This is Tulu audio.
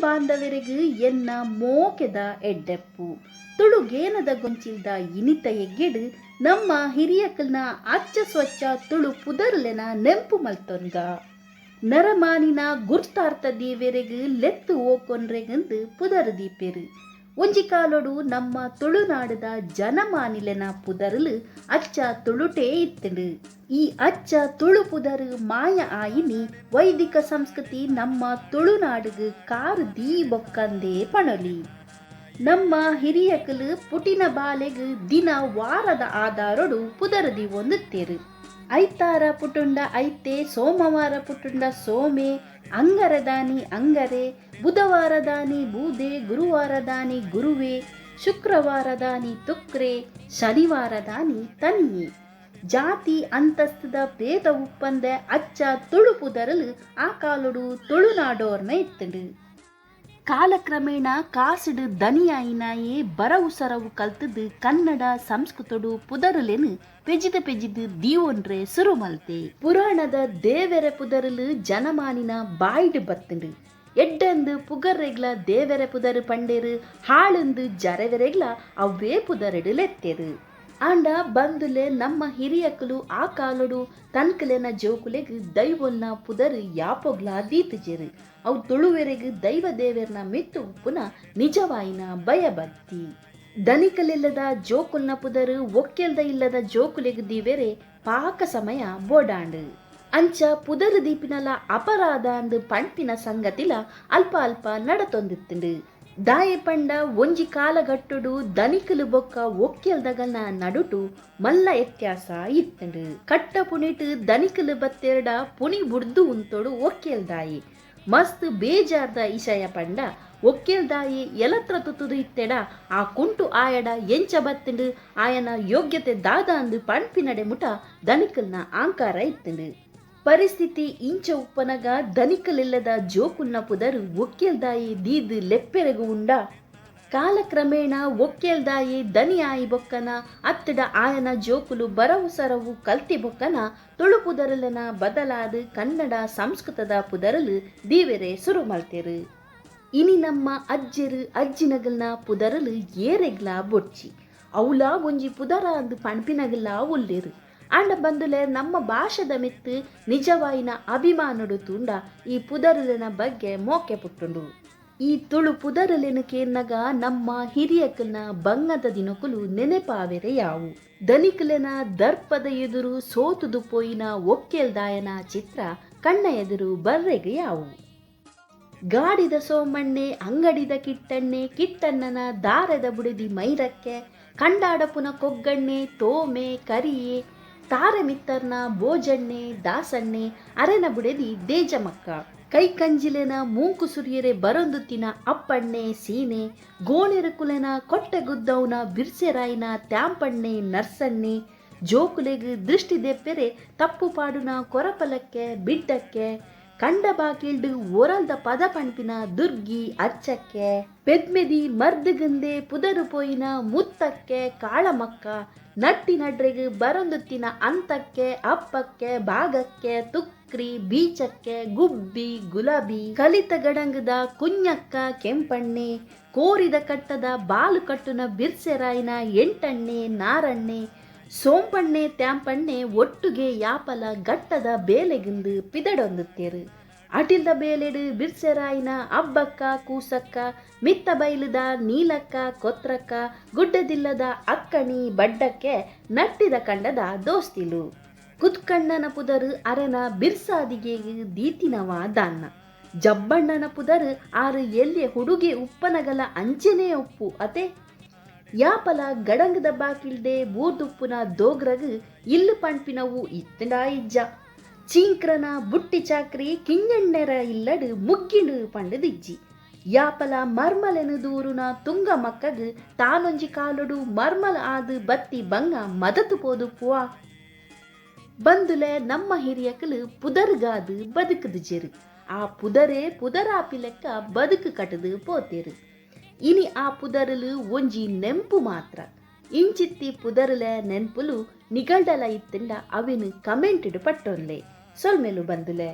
ಬಾಂಧವರಿಗೂ ಎನ್ನ ಮೋಕೆದ ಎಡ್ಡೆಪ್ಪು. ತುಳು ಗೇನದ ಗೊಂಚಿಲ್ದ ಇನಿತ ಎಗ್ಗೆಡ್ ನಮ್ಮ ಹಿರಿಯಕಲ್ನ ಅಚ್ಚ ಸ್ವಚ್ಛ ತುಳು ಪುದರ್ಲೆನ ನೆಂಪು ಮಲ್ತೊನ್ಗ. ನರಮಾನಿನ ಗುರ್ತಾರ್ಥ ದೀವೆರೆಗ್ ಲೆತ್ತು ಓಕೊಂಡ್ರೆಗಂದು ಪುದರ್ ದೀಪೆರ್. ಒಂಜಿ ಕಾಲೊಡು ನಮ್ಮ ತುಳುನಾಡುದ ಜನಮಾನಿಲೆನ ಪುದರ್ಲು ಅಚ್ಚ ತುಳುಟೇ ಇತ್ತುಂಡು. ಈ ಅಚ್ಚ ತುಳು ಪುದರ್ ಮಾಯ ಆಯಿನಿ ವೈದಿಕ ಸಂಸ್ಕೃತಿ ನಮ್ಮ ತುಳುನಾಡುಗು ಕಾರ್ ದೀ ಬೊಕ್ಕಂದೇ ಪಣೊಲಿ. ನಮ್ಮ ಹಿರಿಯಕುಲು ಪುಟಿನ ಬಾಲೆಗ್ ದಿನ ವಾರದ ಆಧಾರೊಡು ಪುದರ್ ದೀವೊಂದಿತ್ತೆರ್. ಐತಾರ ಪುಟುಂಡ ಐತೆ, ಸೋಮವಾರ ಪುಟುಂಡ ಸೋಮೆ, ಅಂಗರದಾನಿ ಅಂಗರೆ, ಬುಧವಾರದಾನಿ ಬೂದೆ, ಗುರುವಾರದಾನಿ ಗುರುವೆ, ಶುಕ್ರವಾರದಾನಿ ತುಕ್ರೆ, ಶನಿವಾರದಾನಿ ತನಿಯೆ. ಜಾತಿ ಅಂತಸ್ತದ ಭೇದ ಉಪ್ಪಂದೆ ಅಚ್ಚ ತುಳು ಪುದರಲು ಆ ಕಾಲೊಡು ತುಳುನಾಡೋರ್ಮೆ ಇತ್ತುಂಡು. ಕಾಲಕ್ರಮೇಣ ಕಾಸುಡು ದನಿಯಾಯಿನಾಯೇ ಬರವು ಸರವು ಕಲ್ತದು ಕನ್ನಡ ಸಂಸ್ಕೃತೊಡು ಪುದರುಲೆನ್ ಪೆಜಿದ್ ಪೆಜಿದ್ ದೀವೊನ್ರೆ ಸುರು ಮಲ್ತೆ. ಪುರಾಣದ ದೇವೆರೆ ಪುದರುಲು ಜನಮಾನಿನ ಬಾಯಿಡ್ ಬತ್ತುಂಡು. ಎಡ್ಡೆಂದು ಪುಗರ್ರೆಗ್ಲ ದೇವೆರೆ ಪುದರ್ ಪಂಡೇರು, ಹಾಳುಂದು ಜರೆವೆರೆಗ್ಲ ಅವ್ವೇ ಪುದರುಡು ಲೆತ್ತೆರು. ಆಂಡ ಬಂಧುಲೆ, ನಮ್ಮ ಹಿರಿಯಕುಲು ಆ ಕಾಲೊಡು ತನ್ಕುಲೆನ ಜೋಕುಲೆಗ್ ದೈವೊಲ್ನ ಪುದರ್ ಯಾಪೊಗ್ಲಾ ದೀತುಜೆರು. ಅವು ತುಳುವೆರೆಗ್ ದೈವ ದೇವೆರ್ನ ಮಿತ್ತು ಉಪ್ಪುನ ನಿಜವಾಯಿನ ಭಯಭಕ್ತಿ. ದನಿಕಲಿಲ್ಲದ ಜೋಕುಲ್ನ ಪುದರ್ ಒಕ್ಕೆಲ್ದ ಇಲ್ಲದ ಜೋಕುಲೆಗ್ ದೀವೆರೆ ಪಾಕ ಸಮಯ ಬೋಡಾಂಡು. ಅಂಚ ಪುದರ್ ದೀಪಿನಲ ಅಪರಾಧ ಅಂದ್ ಪಣ್ಪಿನ ಸಂಗತಿಲ ಅಲ್ಪ ಅಲ್ಪ ನಡತೊಂದಿತ್ತುಂಡು. ದಾಯೆ ಪಂಡ ಒಂಜಿ ಕಾಲಘಟ್ಟೊಡು ದನಿಕುಲು ಬೊಕ್ಕ ಒಕ್ಕೆಲ್ದಗಲ್ನ ನಡುಟು ಮಲ್ಲ ವ್ಯತ್ಯಾಸ ಇತ್ತುಂಡು. ಕಟ್ಟ ಪುಣಿಟ್ ದನಿಕುಲು ಬತ್ತೆರ್ಡ ಪುಣಿ ಬುಡ್ದು ಉಂತೊಡು ಒಕ್ಕೆಲ್ದಾಯಿ. ಮಸ್ತ್ ಬೇಜಾರ್ದ ಇಷಯ ಪಂಡ ಒಕ್ಕೆಲ್ದಾಯಿ ಎಲತ್ರ ತುತುದು ಇತ್ತೆಡ ಆ ಕುಂಟು ಆಯಡ ಎಂಚ ಬತ್ತುಂಡು, ಆಯನ ಯೋಗ್ಯತೆ ದಾದ ಅಂದು ಪಣ್ಪಿನಡೆ ಮುಟ ದನಿಕಲ್ನ ಆಂಕಾರ ಇತ್ತುಂಡು. ಪರಿಸ್ಥಿತಿ ಇಂಚ ಉಪ್ಪನಗ ದನಿಕಲಿಲ್ಲದ ಜೋಕುಲ್ನ ಪುದರ್ ಒಕ್ಕೆಲ್ದಾಯಿ ದೀದ್ ಲೆಪ್ಪೆರೆಗು ಉಂಡ. ಕಾಲಕ್ರಮೇಣ ಒಕ್ಕೆಲ್ದಾಯಿ ದನಿ ಆಯಿ ಬೊಕ್ಕನ ಅತ್ತಡ ಆಯನ ಜೋಕುಲು ಬರವು ಸರವು ಕಲ್ತಿ ಬೊಕ್ಕನ ತುಳು ಪುದರುಲೆನ ಬದಲಾದ ಕನ್ನಡ ಸಂಸ್ಕೃತದ ಪುದರುಲು ದೀವೆರೆ ಸುರು ಮಲ್ತೆರು. ಇನಿ ನಮ್ಮ ಅಜ್ಜೆರು ಅಜ್ಜಿನಗಲ್ನ ಪುದರುಲು ಏರೆಗ್ಲಾ ಬೊಡ್ಚಿ, ಅವುಲಾ ಒಂಜಿ ಪುದರ ಅಂದು ಪಣ್ಪಿನಗಲಾ ಉಲ್ಲೆರು. ಆಂಡ ಬಂದುಲೆ, ನಮ್ಮ ಭಾಷೆದ ಮಿತ್ತು ನಿಜವಾಯಿನ ಅಭಿಮಾನೊಡು ತೂಂಡ ಈ ಪುದರುಲೆನ ಬಗ್ಗೆ ಮೋಕೆ ಪುಟ್ಟುಂಡು. ಈ ತುಳು ಪುದರುಲೆನ ಕೇನ್ನಗ ನಮ್ಮ ಹಿರಿಯಕಲ್ನ ಬಂಗದ ದಿನಕುಲು ನೆನೆಪಾವೆರೆ ಯಾವು. ದನಿಕುಲೆನ ದರ್ಪದ ಎದುರು ಸೋತುದು ಪೋಯಿನ ಒಕ್ಕೆಲ್ದಾಯನ ಚಿತ್ರ ಕಣ್ಣ ಎದುರು ಬರ್ರೆಗೆ ಯಾವು. ಗಾಡಿದ ಸೋಮಣ್ಣೆ, ಅಂಗಡಿದ ಕಿಟ್ಟಣ್ಣೆ, ಕಿಟ್ಟಣ್ಣನ ದಾರದ ಬುಡಿದಿ ಮೈರಕ್ಕೆ, ಕಂಡಾಡಪುನ ಕೊಗ್ಗಣ್ಣೆ, ತೋಮೆ, ಕರಿಯೆ, ತಾರೆ ಮಿತ್ತರ್ನ ಬೋಜಣ್ಣೆ, ದಾಸಣ್ಣೆ, ಅರೆನ ಬುಡೆದಿ ದೇಜಮಕ್ಕ, ಕೈ ಕಂಜಿಲೆನ ಮೂಂಕು ಸುರಿಯರೆ ಬರೊಂದುತ್ತಿನ ಅಪ್ಪಣ್ಣೆ ಸೀನೆ, ಗೋಣೆರಕುಲೆನ ಕೊಟ್ಟೆಗುದ್ದೌನ ಬಿರ್ಸೆರಾಯಿನ ತ್ಯಾಂಪಣ್ಣೆ ನರ್ಸಣ್ಣೆ, ಜೋಕುಲೆಗ್ ದೃಷ್ಟಿ ದೆಪ್ಪೆರೆ ತಪ್ಪು ಪಾಡುನ ಕೊರಪಲಕ್ಕೆ ಬಿಡ್ಡಕ್ಕೆ, ಕಂಡ ಬಾಕಿಲ್ಡ್ ಒರಲ್ದ ಪದ ಪಣ್ಪಿನ ದುರ್ಗಿ ಅಚ್ಚಕ್ಕೆ, ಪೆದ್ಮೆದಿ ಮರ್ದುಗಂದೆ ಪುದರು ಪೋಯಿನ ಮುತ್ತಕ್ಕೆ ಕಾಳಮಕ್ಕ, ನಟ್ಟಿ ನಡ್ರೆಗ್ ಬರೊಂದುತ್ತಿನ ಅಂತಕ್ಕೆ ಅಪ್ಪಕ್ಕೆ ಬಾಗಕ್ಕೆ ತುಕ್ರಿ ಬೀಚಕ್ಕೆ ಗುಬ್ಬಿ ಗುಲಾಬಿ, ಕಲಿತ ಗಡಂಗದ ಕುഞ്ഞಕ್ಕ ಕೆಂಪಣ್ಣೆ, ಕೋರಿದ ಕಟ್ಟದ ಬಾಲು ಕಟ್ಟುನ ಬಿರ್ಸೆರಾಯಿನ ಎಂಟಣ್ಣೆ ನಾರಣ್ಣೆ, ಸೋಂಪಣ್ಣೆ ತ್ಯಾಂಪಣ್ಣೆ ಒಟ್ಟುಗೆ ಯಾಪಲ ಗಟ್ಟದ ಬೇಲೆಗಿಂದು ಪಿದಡೊಂದುತ್ತೇರು. ಅಟಿಲ್ದ ಬೇಲೆಡು ಬಿರ್ಸೆರಾಯಿನ ಅಬ್ಬಕ್ಕ ಕೂಸಕ್ಕ, ಮಿತ್ತ ಬೈಲುದ ನೀಲಕ್ಕ ಕೊತ್ರಕ್ಕ, ಗುಡ್ಡದಿಲ್ಲದ ಅಕ್ಕಣಿ ಬಡ್ಡಕ್ಕೆ ನಟ್ಟಿದ ಕಂಡದ ದೋಸ್ತಿಲು. ಕುತ್ಕಣ್ಣನ ಪುದರು ಅರನ ಬಿರ್ಸಾದಿಗೆ ದೀತಿನವ ದಾನ್ನ. ಜಬ್ಬಣ್ಣನ ಪುದರು ಆರು ಎಲ್ಯ ಹುಡುಗೆ ಉಪ್ಪನಗಲ ಅಂಚೆನೇ ಉಪ್ಪು ಅತೆ. ಯಾಪಲ ಗಡಂಗದ ಬಾಕಿಲ್ದೆ ಬೂರ್ದುಪ್ಪುನ ದೋಗ್ರಗ್ ಇಲ್ಲು ಪಣ್ಪಿನವು ಇತ್ತಂಡಾ ಇಜ್ಜ. ಚೀಂಕ್ರನ ಬುಟ್ಟಿ ಚಾಕ್ರಿ ಕಿಂಜಣ್ಣೆರ ಇಲ್ಲಡು ಮುಗ್ಗಿಂಡು ಪಂಡದಿಜ್ಜಿ. ಯಾಪಲ ಮರ್ಮಲೆನು ದೂರುನ ತುಂಗ ಮಕ್ಕಗ್ ತಾನೊಂಜಿ ಕಾಲೊಡು ಮರ್ಮಲ ಆದು ಬತ್ತಿ ಬಂಗ ಮದತು ಪೋದು ಪುವಾ. ಬಂದುಲೆ, ನಮ್ಮ ಹಿರಿಯಕಲು ಪುದರ್ಗಾದು ಬದುಕುದು ಜೆರು. ಆ ಪುದರೇ ಪುದರಾಪಿ ಲೆಕ್ಕ ಬದುಕು ಕಟ್ಟದು ಪೋತೇರು. ಇನಿ ಆ ಪುದರುಲು ಒಂಜಿ ನೆಂಪು ಮಾತ್ರ. ಇಂಚಿತ್ತಿ ಪುದರುಲೆ ನೆನ್ಪುಲು ನಿಗಲ್ಡಲ ಇತ್ತಂಡ ಅವೆನು ಕಮೆಂಟ್ಡ್ ಪಟ್ಟೊನ್ಲೆ. ಸೊಲ್ಮೆಲು ಬಂದುಲೆ.